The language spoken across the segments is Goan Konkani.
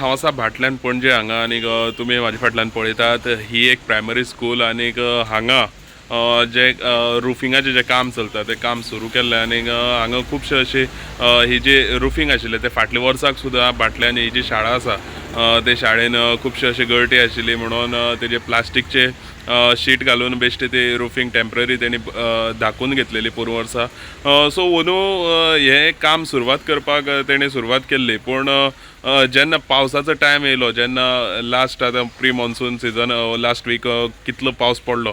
हांव आसा भाटल्यान पणजे हांगा आनीक तुमी म्हाज्या फाटल्यान पळयतात ही एक प्रायमरी स्कूल आनीक हांगा जे रुफिंगाचें जें काम चलता तें काम सुरू केल्लें आनीक हांगा खुबशे अशे ही जी रुफींग आशिल्लें तें फाटल्या वर्साक सुद्दां भाटल्यान ही जी शाळा आसा ते शाळेन खुबशे अशे गळटी आशिल्ली म्हणून तेजे प्लास्टीकचे शीट घालून बेश्टे ते रुफींग टेंपररी तेणी धाकून घेतलेली पोरूं वर्सा. सो अंदू हें काम सुरवात करपाक तेणी सुरवात केल्ली, पूण जेन्ना पावसाचो टायम येयलो, जेन्ना लास्ट आतां pre monsoon season last week कितलो पावस पडलो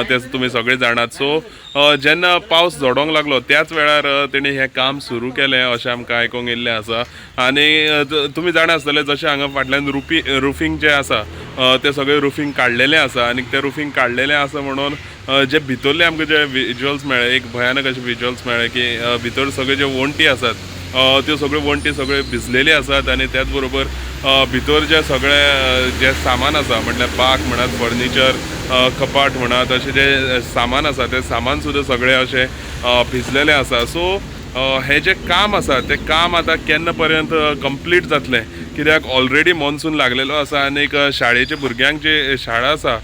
तें तुमी सगळे जाणात. सो जेन्ना पावस झडोंक लागलो त्याच वेळार तेणी हें काम सुरू केलें अशें आमकां आयकूंक येयल्लें आसा. आनी तुमी जाणा आसतले जशें हांगा फाटल्यान रुफींग जें आसा तें सगळें रुफींग काडलेलें आसा आनी तें रुफींग काडलेलें आसा म्हणून जे भितरले आमकां जे विज्युअल्स मेळ्ळे, एक भयानक अशे विज्युअल्स मेळ्ळे की भितर सगळे जे वण्टी आसात त्यो सगळ्यो वण्टी सगळ्यो भिजलेली आसात आनी त्याच बरोबर भितर जे सगळे जे सामान आसा, म्हटल्यार बाक म्हणात, फर्निचर, कपाट म्हणात, अशें जे सामान आसा तें सामान सुद्दां सगळें अशें भिजलेलें आसा. सो हें जें काम आसा तें काम आतां केन्ना पर्यंत कंप्लीट जातलें, कित्याक ऑलरेडी मॉन्सून लागलेलो आसा आनीक शाळेच्या भुरग्यांक जी शाळा आसा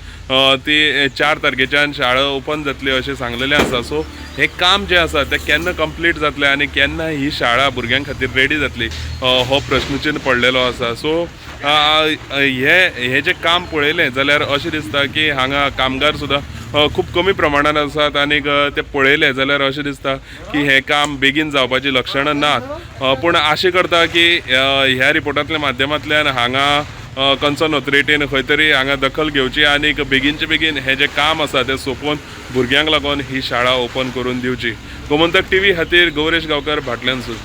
ती 4 तारखेच्यान शाळा ओपन जातली अशें सांगलेलें आसा. सो हें काम जें आसा तें केन्ना कंप्लीट जातलें आनी केन्ना ही शाळा भुरग्यां खातीर रेडी जातली हो प्रश्नचिन्न पडलेलो आसा. सो हें जें काम पळयलें जाल्यार अशें दिसता की हांगा कामगार सुद्दां खूब कमी प्रमाणान आसात आनीक ते पळयलें जाल्यार अशें दिसता की हें काम बेगीन जावपाची लक्षणां नात. पूण आशें करता की ह्या रिपोर्टांतल्या माध्यमांतल्यान हांगा कन्सर्न ऑथॉरिटीन खंय तरी हांगा दखल घेवची आनीक बेगीनचे बेगीन हें जें काम आसा तें सोंपोवन भुरग्यांक लागून ही शाळा ओपन करून दिवची. गोमंतक टीव्ही खातीर गौरेश गांवकर, भाटल्यानसून.